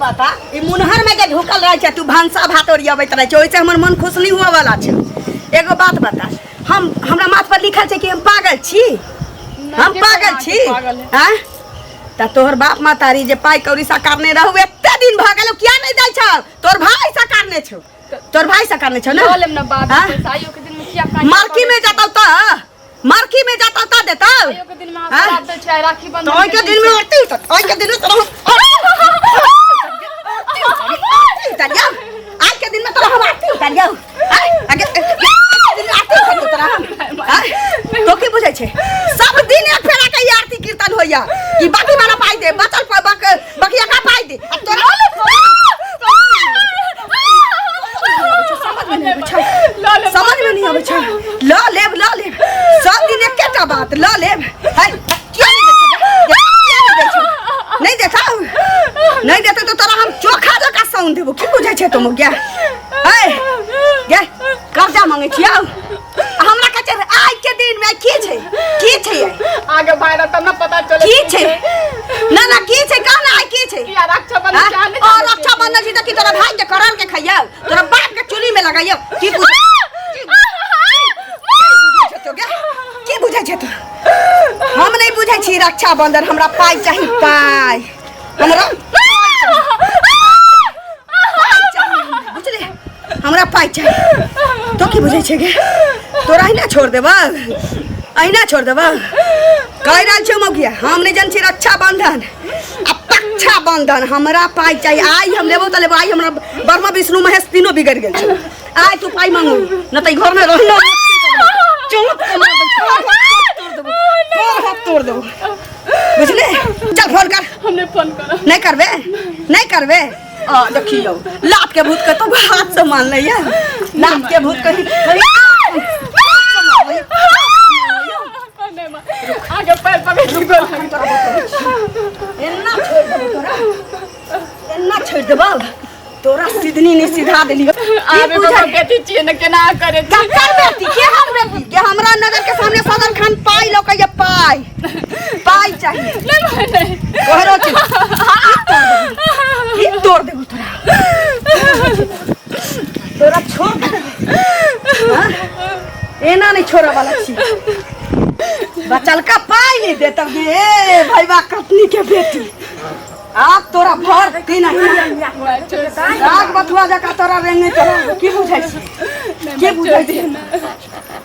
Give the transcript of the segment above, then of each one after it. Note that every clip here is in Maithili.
बता, ई मुनहर में जे ढुकल रहै छै, तू भनसा भात ओरियबैत रहै छै, ओहिसँ हमर मन खुश नहि हुअ वाला छै। एगो बात बता, हम हमरा माथ पर लिखल छै कि हम पागल छी? हम के पागल अहाँके छी? पागल है। आँय? तऽ तोहर बाप महतारी जे पाइ कौड़ी सकारने रहू, एते दिन भऽ गेलौ, किया नहि दै छौ? तोहर भाय सकारने छौ, तोहर भाय सकारने छौ ने? लऽ लेब ने बाद आँय? में पैसा, आइयो के दिन में किया काज मार्की में जतौ तऽ, मार्की में जतौ तऽ देतौ। आइयो के दिन में अहाँ आँय? शराब दै छै, आइ राखी बंधन तऽ ओहिके दिन में आरती उतर, ओहिके दिन में तोरा आरती उतारियौ। आइ के दिन में तोरा हम आरती उतारियौ। आइ आगे आइ के दिन में आरती उतारियौ तोरा हम। आइ तो की बुझै छै, सब दिन एक फेरा के ई आरती कीर्तन होइया कि बाकी वाला पाइ दे, बचल बकिया का पाइ दे। आ तोरा समझ में नहीं आबै छै, समझ में नहीं आबै छै। लऽ लेब, लऽ लेब, सब दिन एकेटा बात, लऽ लेब। है, किया नहीं दै छै? किया नहीं दै छै? नहीं देता, नहीं देते तो तोरा हम चोखा जकाँ साउन देबो। की बुझै छै तुम? गे है, गे कर्जा मांगे छियौ हमरा? कहै छै आइ के दिन में की छै, की छै आइ? आगे भाई तब ना पता चले। की छै? ना ना, की छै कह ना, आइ की छै? किया रक्षाबंधन हाँ? छै, अहाँ नहि और जानै छियै? रक्षाबंधन छै तऽ की तोरा भाई के करल के खैयौ, तोरा बाप के चुली में लगैयौ? की बुझै छै तो गे? की बुझै छै तू? हम नहीं बुझै छी रक्षाबंधन। हमरा पाइ चाही, पाइ, हमरा पाइ चाही, बुझली? हमरा पाइ चाही। तो की बुझै छै गे? तोरा अहिना छोड़ देबऽ, अहिना छोड़ देबऽ? कहि रहल छियौ मौगिया, हम नहि जन छी रक्षाबंधन आ पक्षा बंधन। हमरा पाइ चाही। आइ हम लेबो तऽ लेबो। आइ हमरा ब्रह्मा विष्णु महेश तीनों बिगड़ गेल छै। आइ तू पाइ मांगू न तऽ ई घरमे रहना चोट के मार देबो, तोर हाथ तोड़ देबो, तोर हाथ तोड़ देबो, बुझले? चल फोन कर। हम नहि फोन करब। नहीं करबे, नहीं करबे? आ देखियौ, लात के भूत के तो हाथ से मान लैया, लात के भूत कहीं कहीं। नहि माँ, आगे पैर पकड़ के गोर लागै। एना छोड़ देबो तोरा, एना छोड़ देबो तोरा, सीधनी नहीं सीधा देलियो। आब एगो बेटी छियै ने, केना करे छी? ककर बेटी? के हम बेटी के? हमरा नगर के सामने सदर खान पाई लौके ये, पाई, पाई चाहिए। नहि भाई, नहि। तोहरो छी की तोड़ देबो तोरा, तोरा छोड़ देबो। हाँ? एना नहीं छोड़े वाला छी। बचल का पाई नहीं देता गे भाईबा कटनी के बेटी। आब तोरा भर तीन राग बथुआ जकाँ तोरा रेंगे। तोरा की बुझै छी, की बुझै छी?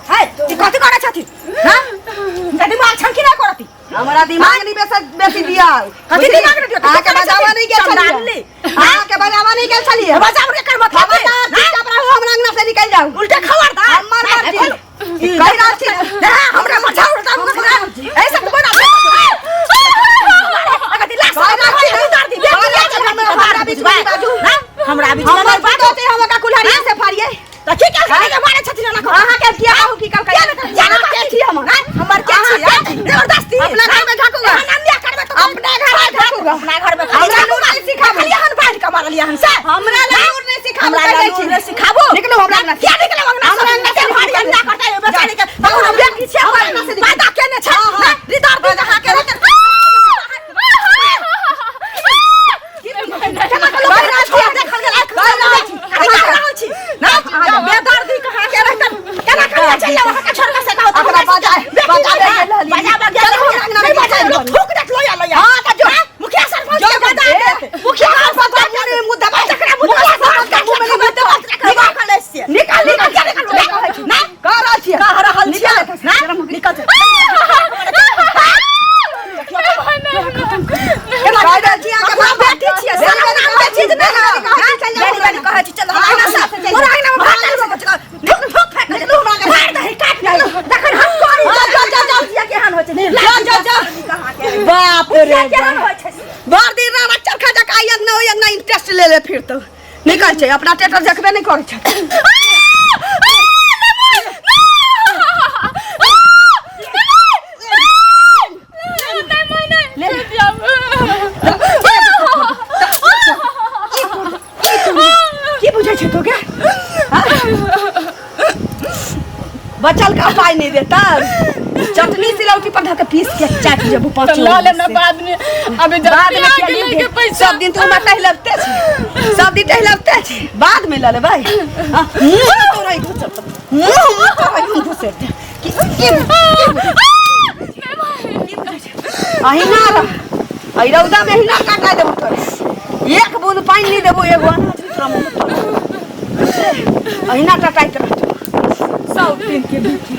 है, ई कथी करै छथिन? हाँ, हुनका दिमाग छन कि नहि करती? हमरा दिमाग नहीं बेसी बेसी दिया। कथी दिमाग नहीं दिया? अहाँके बजावा नहीं गेल छलियै? चंडाली। अहाँके बजावा नहीं गेल छलियै? बजाव के कर मतलब? खबरदार, चुपचाप रहू, हमरा अंगना से निकल जाऊ। उल्टे खबरदार। हमर मर्जी कहि रहल छी। हमरा मजा उड़ता ऐसा तू बना अगर दिला कहि रहल छी, उतार दी। कहि रहल छी, हमरा बीच में बाजू। हमरा बीच में हमर नहीं बाजू। बाजू, हम ओकरा कुल्हाड़िए से फाड़िए। त की कर के मारे छथिन ना? अहाँ के किया कहू की कल? किया ना के छी हम? हमर के छी? अहाँ के छी? जबरदस्ती अपना घर में झाकूगा, अन्याय करबे तो अपना घर में झाकूगा। अपना घर में हमरा लूर नहीं सिखाबू। खाली हन बांध के मारलियै हन से। हमरा लूर नहीं सिखाबू। हमरा कहि दै लूर छी। नहीं सिखाबू। निकलू हमरा अंगना से। किया निकलब अंगना से? हमरा अंगना से भारी अन्याय करता है बेचारी के। हमरा बेटी छै, हमरा अंगना से निकलू। पैदा केने छै। हाँ, हाँ। रिदार दी अहाँ के। केना के लोक कहि रहल छी, देखल गेल आँखि कहि रहल छी। कथी कहि रहल छी ना? बेदर्दी कहाँ के रहतन, केना के चलि जाउ अहाँ के छोड़ के से कहू? ओकरा बजाबे गेल रहली। बजाबे गेल। चलू हमरा अंगना में, नहीं बजाबे, निकलू। लोग थूक देत लोया लोया। हाँ, तऽ जो। मुखिया सरपंच जो के बजा दे। देत। मुखिया सरपंच के मुँह में मुँह दबा। जकरा मुँह मुखिया दबा, सरपंच के मुँह में मुँह दबा। निकाल ले से। निकाल, निकाल, निकाल, निकाल। ना। कह रहल छियै, कह रहल छियै। निकाल। ना, निकल। कह रहल छी अहाँके अपना बाप बेटी छियै, बेटी साला नाम के चीज नहि है। कहै छी, चलि जाउ बेटी बेटी कहै छी, चल हमरा अंगना से। तोरा अंगना में भात डालबो, चल। ठुक ठुक फेंक दे। निकलू हमरा अंगना से। मार दही, काट दही। तखन हम करी। जा, जा, जा, जा। मुखिया केहन होइ छै? जा, जा, जा। बाप रे केहन बाप। होइ छै? भर दिन रात चरखा जकाँ ई अंगना ओहि अंगना इंटरेस्ट ले ले फिर तो निकल छै। अपना टेटर देखबे नहीं करै छै। की बुझै छै तोके? हाँ? बचल का पाइ नहीं देता। चटनी सिलौटी पर धऽ के पीस के चाट जेबू तो पाँचो लऽ लेब से। ना बाद में अभी बाद जल्दी में आके किया लेके लेबे? पैसा सब दिन तू हमरा टहलबते छी, सब दिन टहलबते छी, बाद में लऽ लेबै। हाँ, मुँह में तोरा घुसत, मुँह में तोरा हम घुसेट देब। की की अहिना रह, एहि रौदा में अहिना काटा देबो तोरा, एक बूंद पानि नहि देबो, एगो अनाज भी तोरा मुँह में पड़तौ। अहिना टटाइत रहतौ सब दिन के बेटी।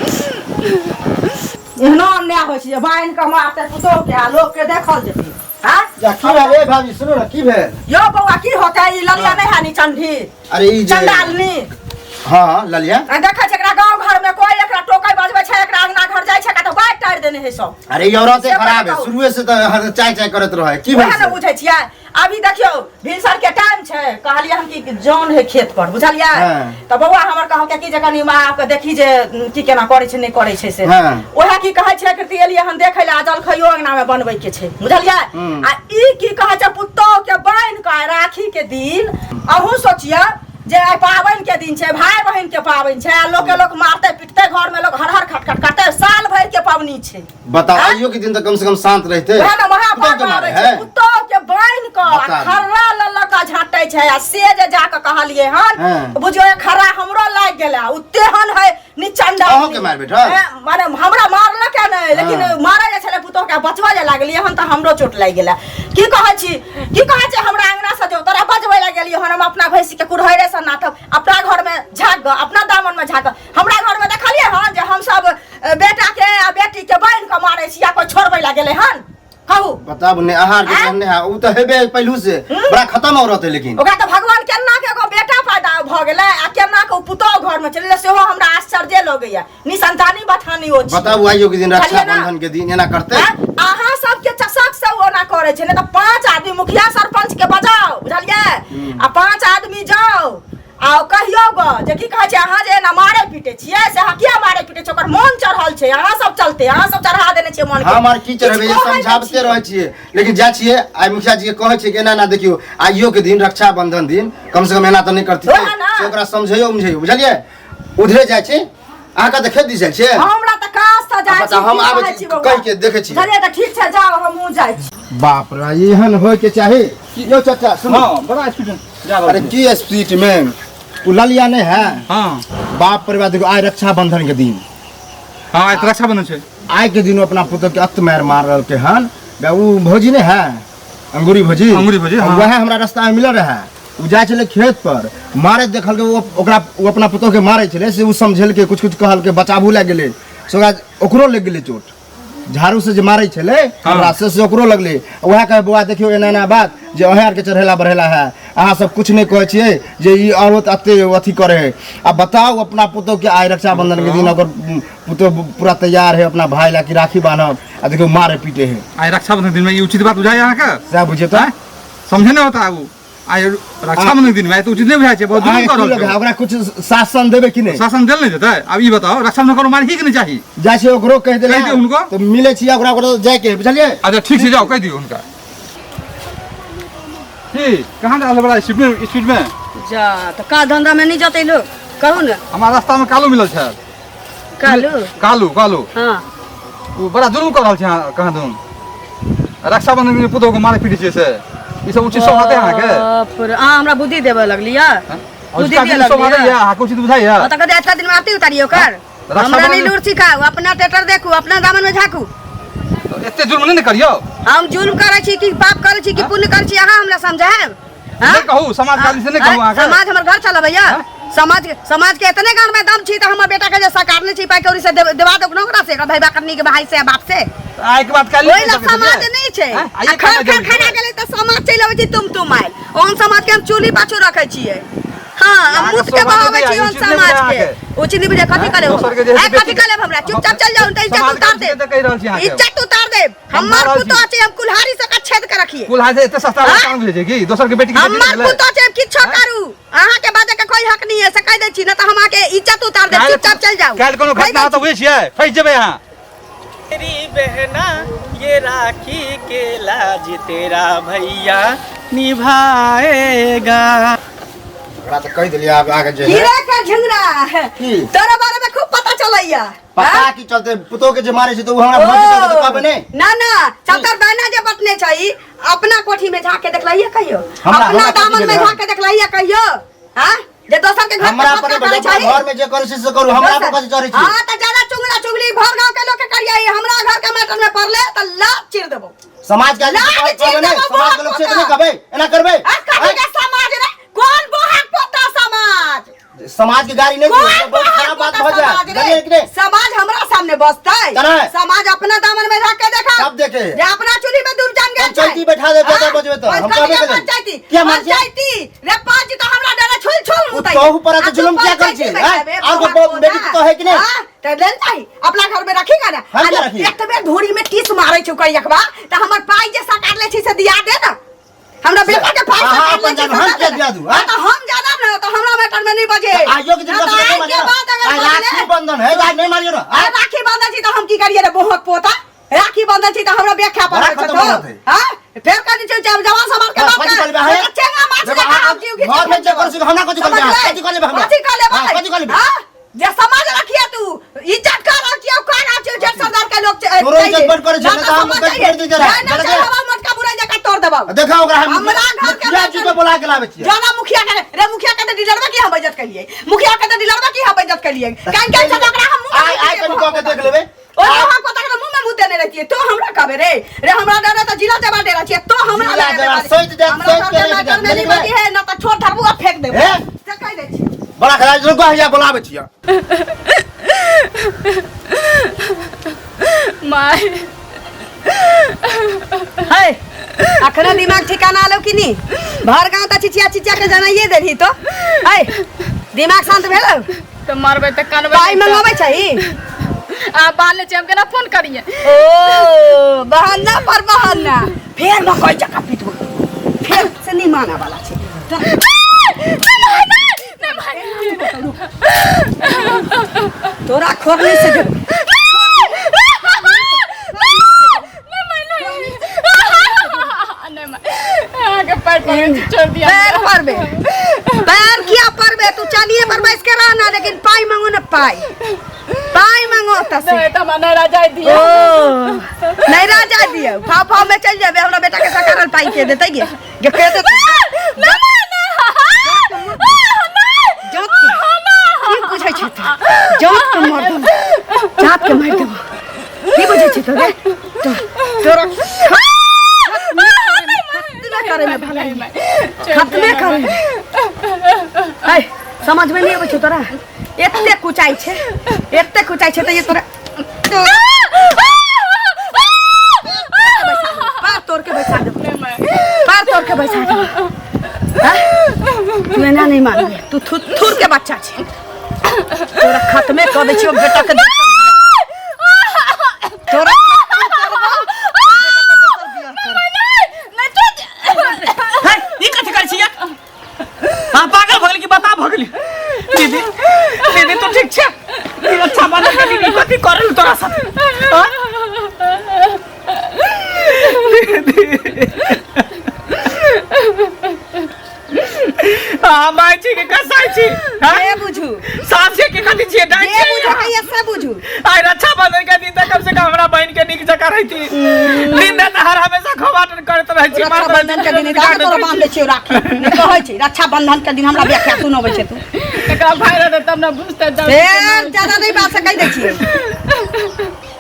एहनो अन्याय होइ छै जे बान्हि कऽ मारतै पुतोहु के आ लोक के देखल जेतै। आँय? जा की भेल ए भाभी, सुनू ने की भेल? यौ बौआ की होतै, ई ललिया नहि है नी चंडी? अरे ई जे चंडालनी। हाँ ललिया। आ देखै छै एकरा गाँव घर में कोई एकरा टोकै बजबै छै, एकरा अंगना घर जाइ छै एकरा तऽ बाटि टारि देने है सब। अरे ई औरते से खराब है, बताउ। शुरुए से तऽ हर चाय चाय करैत रहे। की भेल वएह ने से? बुझै छियै। अभी देखियौ भिनसर के टाइम छै, कहलियै हम कि जौन है खेत पर, बुझलियै? हाँ। तऽ बौआ हमर कहलकै कि जे कनि माँ आबि कऽ देखी जे की केना करै छै नहि करै छै से। हाँ। ओएह की कहै छै कृति एलियै हन देखै लए, आ जलखइयो अंगना मे बनबै के छै, बुझलियै? हम्म। आ ई की कहै छै पुतोह के बान्हि कऽ राखी के दिन, अहूँ सोचियौ जे आइ पाबनि के दिन छै, भाय बहिन के पाबनि छै, आ लोक के लोक मारतै पिटतै, घर मे लोक हर हर खटखट करतै, साल भरि के पाबनि छै। बताओ आँय? आइयो के दिन तऽ कम से कम शांत रहते। वएह ने पुतोह महापाप के मारे आबै छै है। पुतोह के बान्हि कऽ आ बता दे। खर्रा लऽ लऽ कऽ झाँटै छै, आ से जे जा कऽ कहलियै हन हाँ। बुझियौ एक खर्रा हमरो लागि गेलै, ओ तेहन है निचंडा। अहूँ के मारि बैठल? हैं, माने हमरा मारलक है नहि, लेकिन हाँ। मारै जे छलै पुतोह के बचबऽ जे लागलियै हन तऽ हमरो चोट लागि गेलै। की कहै छी, की कहै छै हमरा अंगना से जो तोरा बजबै लए गेलियै हन, हम अपना भैंसी के कुड़हरे से नाथब, अपना घर में झाँक गऽ, अपना दामन में झाँक गऽ। हमरा घर में देखलियै हन जे हमसब बेटा के आ बेटी के बान्हि कऽ मारै छी या कोई छोड़बै लए गेलै हन? कहू बताबू ने अहाँ के आँय? कहने है उ तऽ हेबे पहलू से बड़ा खत्म औरत है, लेकिन ओकरा तऽ भगवान केना के एगो बेटा पैदा भऽ गेलै आ केना के ओ पुतोह घर में चलि गेलै, सेहो हमरा आश्चर्ये लगैया। निसंतानी बथानी ओ छी। बताबू आइयो के दिन बुझलियै ना? रक्षाबंधन के दिन एना करते? आँय? अहाँ सबके चषक से ओना करै छै, नहि तऽ 5 आदमी मुखिया सरपंच के बजाओ, बुझलियै? आ 5 आदमी जाओ आ कहियौ ग जे की कहै छै अहाँ जे एना मारै पीटै छियै से अहाँ किया मारै पीटै छियै? ओकर मोन चढ़ल छै अहाँ सब चलते, अहाँ सब चढ़ा देने छियै मोन के। हम आर की चढ़ेबै, किछु कहै नहि समझाबते छियै। रहै छियै, लेकिन जाइ छियै आइ मुखिया जी के कहै छियै कि एना एना देखियौ आइयो के दिन रक्षाबंधन दिन कम से कम एना तऽ नहि करती, ओएह ना। से ओकरा समझैयौ उमझैयौ, बुझलियै? उधरे जाइ छै अहाँके तऽ खेत दिस जाइ छियै? हमरा तऽ काज तऽ जाइ बता, छी, हम की आबै कहै छी, छी बौआ? कहि के देखै छी। बुझलियै तऽ ठीक छै, जाउ, हमहूँ जाइ छी। बाप रे, एहन होय के चाही। यौ चाचा सुनू। हाँ, बड़ा स्पीड में जा रहल अरे छी। की स्पीड में उ ललिया नहीं है? हाँ। बाप परिवार देखो आइ रक्षाबंधन के दिन। हाँ, आइ तऽ रक्षाबंधन छै। आइ के दिन ओ अपना पुतोह के अत मार मार रहल हन। बे, उ भौजी नहीं है अंगूरी भौजी? अंगूरी भौजी, हाँ। वएह हमरा रास्ता में मिलल रहे, उ जाइ छलै खेत पर मारे देखलकै, ओ ओकरा ओ अपना पुतोह के मारै छलै से उ समझेलकै, कुछ कुछ कहलकै, बचाबू लए गेलै से ओकरा ओकरो लागि गेलै चोट, झाड़ू से जे मारै छलै हमरा से ओकरो लगलै। वएह कहै बौआ देखियौ एना एना बात जे अहें आरके चढ़ेला बढ़ेला है, अहाँ सब कुछ नहि कहै छियै जे ई औरत एते अथी करै है। आ बताउ अपना पुतोह के आइ रक्षाबंधन के दिन ओकर पुतोह पूरा तैयार है अपना भाई ला कि राखी बान्हब, आ देखियौ मारे पीटे है। आइ रक्षाबंधन दिन में ई उचित बात बुझाइ अहाँके? सएह बुझियौ तऽ। आँय? समझे नहि होता ओ आइ रक्षाबंधन दिन में आइ तऽ उचित नहि बुझाइ छै, बहुत अहाँके जुलुम कऽ की रहल लगै छै। ओकरा कुछ शासन देबै कि नहि? शासन देल नहि जेतै। आब ई बताउ रक्षाबंधन कोनो मारही के नहि चाही? जाइ छै ओकरो कहि देलै कहि दियौ हुनको। तऽ मिलै छियै ओकरा, ओकरा जाइके है, बुझलियै? अच्छा ठीक छै, जाउ कहि दियौ हुनका। की कहाँ जा रहल बड़ा स्पीड में, स्पीड में? जा तऽ काज धंधा में नहि जतै लोक, कहू ने। हमरा रास्ता में कालू मिलल छै। कालू? कालू, कालू। हाँ। ओ बड़ा जुलुम कऽ रहल छै अहाँ कहाँ दुन। रक्षाबंधन के पुतोह के मारे पीटे छियै से ई सब उचित शोभा दे अहाँके? बाप रे, अहाँ हमरा बुद्धि देबऽ लगलियै? हाँ? बुद्धि अजुका दिअ दिन शोभा लगलियै? दैया अहाँके उचित बुझाइया? ओतऽ कहतै आजका दिन में आरती उतारियौ ओकर? रक्षाबंधन हमरा नहि लूर सिखाउ, अपना टेटर देखू, अपना दामन में झाँकू। एते जुल्म नहि ने करियौ। हम जुल्म करै छी कि पाप करै छी कि पुण्य करै छी, अहाँ हमरा समझायब? हाँ? नहि कहू, समाज के आदमी से नहि कहू अहाँके। समाज हमर घर चलबैया? समाज, समाज के इतने गान में दम छी तऽ हमर बेटा के जे सरकार नहि छी पाइ कौड़ी से देवा दो ओकरा से, भाई करनी के भाई से आ बाप से। आइ के बाद काल्हि ओहि ला समाज नहि छै। आँय? आ आइए खर खाना खर जरूरी खाना छै। गेलै तऽ समाज चलि अबै छै तुम तुम आयल। ओहन समाज के हम चूल्ही पाछू रखै छियै। हाँ, आ अहाँके मुत के शोभा बहाबै नहि छी ओहन दैया, उचित नहि समाज बुझाय के। अहाँके। उचित नहि बुझाय, कथी आँय? कऽ लेब दोसर के जे हम? हेतै आँय, कथी बेटी कऽ लेब हमरा? चुपचाप चलि जाउ, तऽ इज्जत समाज के उतार उचित देब। तऽ कहि रहल छी अहाँके। इज्जत उतार देब। हम हमर रहल छी। पुतोह छै, हम कुल्हाड़ी से ओकरा छेद के रखिए। कुल्हाड़ी से एते सस्ता आँय? काम भेजे की दोसर के बेटी के बेटी हमर भेलै? पुतोह छै, हम किछो आँय? करू, अहाँ के बाजे के कोई हक नहीं है, से कहि दै छी, न तऽ हम अहाँ के इज्जत उतार देब। काल्हि चुपचाप चलि जाउ। काल्हि कोनो कहि घटना दै होत तऽ छी। बुझै छियै फँसि जेबै अहाँ। तेरी बहना ये राखी के लाज तेरा भैया निभाएगा। ओकरा तऽ कहि देलियै आब आगे जे है। हीरा का झुंगरा की? तोरा बारे में खूब पता चलैया पता की चलते पुतोह के जे मारे छै तऽ ओ हमरा भौजी कहलकै तऽ कहबै नहि ना ना चतर बहना जे बतने छै अपना कोठी में झाके देखलहिए कहियो हमरा- अपना हमरा कथी दामन में भेल हन? झाके देखलहिए कहियो हां जे दोसर के घर हमरा के पर पक्का नहि करै बजू, छै घर में जे करै छै से करू हमरा पर कथी चढ़ै छी हां त ज्यादा चुगला चुगली भर गांव के लोग के करिए हमरा घर के मैटर में पड़ले त लात चीर देबो समाज के आदमी लाज के कहबै चीर नहि देबो, समाज के लोग से तऽ नहि बोहा कहबै एना करबै आ कथी के समाज रे कोन बोहाक पोता समाज समाज के गाड़ी नहीं कोन दियौ, बहुत बोहाक खराब बात पोता भऽ जायत समाज रे? बुझलियै कि नहि समाज हमरा सामने बसतै केना? समाज अपना दामन में रख के देखा सब देखे। जे अपना चूल्ही में डूब जान गेल पंचायती बैठा दे, ज्यादा बजबै तऽ। हम कहबे केलियै। पंचायती किया मारै छियै? पंचायती रे पाँच तो हमरा डरे छुल छुल ओ मुतै तोहू पर आ तऽ तू जुलुम किया करै पंचायती छियै, बैठा आँय? बे, आर बोहाक को बेटी पोता। पुतोह है कि नहि? हाँ? तऽ लेल चाही अपना घर में रखी ना हम किया रखी? एक बेर धूरी में टीस मारै छौ करियकबा तऽ हमर पाइ जे सकार ले छी से दिया दे ना हमरा बेटा के पाइ अहाँ सकार अपन ले छी जानू, हम किया दिया दू, आँय? तऽ हम जानब ना तऽ हमरा मैटर में नहीं बजे आइयो के दिन ना कम तऽ से कम आइ के मारियो बाद अगर आइ बजले- राखी बंधन है आज नहीं मारियो ना आ राखी बंधन छी तऽ हम की करिए रे बोहक पोता राखी बंधन छी तऽ हमरा व्याख्या बड़ा पर खतम बात है। हां फेर कह दी छै जवान समाज के बाप कथी के करबै है तऽ चेंगा माछ देखो, लेकर अहाँ हम जीव घीच घर में के जे करै छी हमरा कथी करबै समझलै? कथी कर लेबै हमरा कथी कर लेबै हाँ, कथी कर लेबै हाँ? जे समाज रखिए तू इज्जत कर रहल छियै कर रहल छियै जेठ सरदार के लोग छै- तोरो इज्जत चाहिए। बड़ करै छै, ना नहि तऽ तऽ हम समाज गज चाहिए। कर दी जरा। ना, ना, जरा चल, दे। हवा मटका बुराई जकाँ तोड़ देबौ देखा ओकरा हम हमरा घर के मुखिया जी के बोला के लाबै छियै जाना मुखिया के रे मुखिया के तऽ डीलरवा की हम बेइज्जत केलियै मुखिया के तऽ डीलरवा की हम बेइज्जत केलियै कान कान से ओकरा हम मुंह में आइ आइ कनि कऽ के देख लेबै ओए वहां को तक मुंह में मुंह देने रहतियै तो हमरा कहबे रे रे हमरा डरे तऽ जिला जवाब दे रहल छियै तो हमरा जिला लगे जवाब बारी। सोचि जायत, हमरा सोचि घर के के रहि मैटर में जायत, नहीं बुझलियै? बजी है ना तऽ छोड़ धरबू आ फेंक देबू हे? से कहि दै छियै बड़ा खराब रुको हैया बोलाबै छियै माय है अखने दिमाग ठिकाना आलो कि नी भर गाँव तऽ चिचिया चिचिया के जनाइए देलही तो है दिमाग शांत भेल तऽ मारबै तऽ कानबै पाइ मंगाबै छही आ बाल ले हम केना फोन करिए ओ बहाना पर बहाना फेर मकई जकाँ पिटबो फेर से नहीं माना वाला छै तोरा खोरनी से देबो पैर परबे पैर किया परबे तू चलिए पर बैस के रहना लेकिन पाई मांगो ना पाई पाई मांगो ओतऽ से ओ नहीं राजा दियो फाव फाव में चल जाबे हमरा बेटा के सकारल पाई के देतै गे गे के देतै जात के की बुझै छै तू जात के मार देबो जात के मार देबो की बुझै छै तू रे तोरा खतमे करे में भलाई खतमे करे में ऐ समझ में नहीं अबै छौ तोरा एते कुचाइ छै एते कुचाइ छै तऽ ये तोरा पार तोड़ के बैठा देबो पार तोड़ के बैठा देबो हैं? तू एना नहीं मानबे तू थुर थुर के बच्चा छै तोरा खतमे कऽ दै छियौ बेटा के दोसर बियाह। तोरा खतमे करबौ, बेटा के दोसर बियाह करबौ। है ई कथी करै छियै अहाँ पागल भऽ गेली कि बता भऽ गेली दीदी दीदी तू ठीक छै ई रक्षा बंधन के दीदी कथी करल तोरा साथ हाँ? अहाँ माय छी कि कसाई छी हाँ? जे बुझू साफ छै कि कथी छियै डाइन जे छियै बुझू कहिया से बुझू आइ रक्षाबंधन के दिन तऽ कम से कम हमरा बहिन के नीक जकाँ रहती दिन रात हर हमेशा खवाटन करैत रहै छी मारैत रहै छी, रक्षाबंधन के दिन ताके तोरा बांध दै छियौ राखी नहि कहै छी रक्षाबंधन के दिन हमरा व्याख्या सुनबै छै तू एकरा भाई रहतै तब ने बुझतै दर्द फेर ज्यादा नहि बात से कहि दै छियै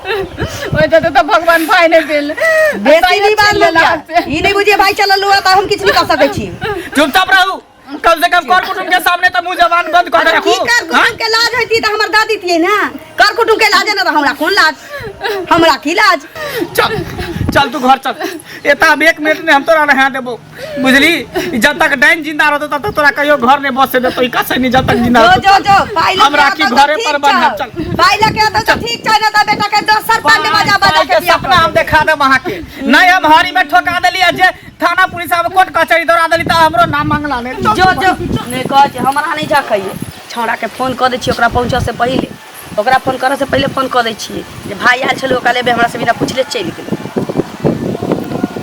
ओहि तऽ तऽ भगवान भाई नहि भेल बेसी नहि बात ई नहि बुझिए भाई चलल हुआ तऽ हम किछु नहि कऽ सकै छी चुपचाप रहू कम से कम कर कुटुम के सामने तो मुंह जबान बंद कर के की रखू कर कुटुम के लाज होती तऽ हमर दादी दितियै ना कर कुटुम के लाज ना तऽ हमरा कोन लाज हमरा की लाज चल चल तू घर चल एता अब एक मिनट नहीं हम तोरा रहा देबो बुझली जब तक डाइन जिंदा रहतो तब तक तोरा कहियो घर नहीं बसे देतो ई कसै नहीं जब तक जिंदा जो रहतो जो जो पाइ लऽ हम के राखी आता तऽ घरे ठीक पर बन्हब, छौ। चल। पाइ लऽ के आता तऽ ठीक छै ना तऽ बेटा के दोसर पांडे बजा बजा के के सपना हम देखा देब अहाँ के नहीं हम हरी में ठोका देली जे थाना पुलिस आब कोर्ट कचहरी दौड़ा देली तऽ हमरो नाम मंगला ने जो जो नहि कहै छै हमरा नहि झखैये छौड़ाके फोन कऽ दै छियै ओकरा पहुँचऽ से पहिले ओकरा फोन करऽ से पहिले फोन कऽ दै छियै जे भाय आयल छलै ओकरा लेबै हमरा से बिना पुछले चलि गेलै।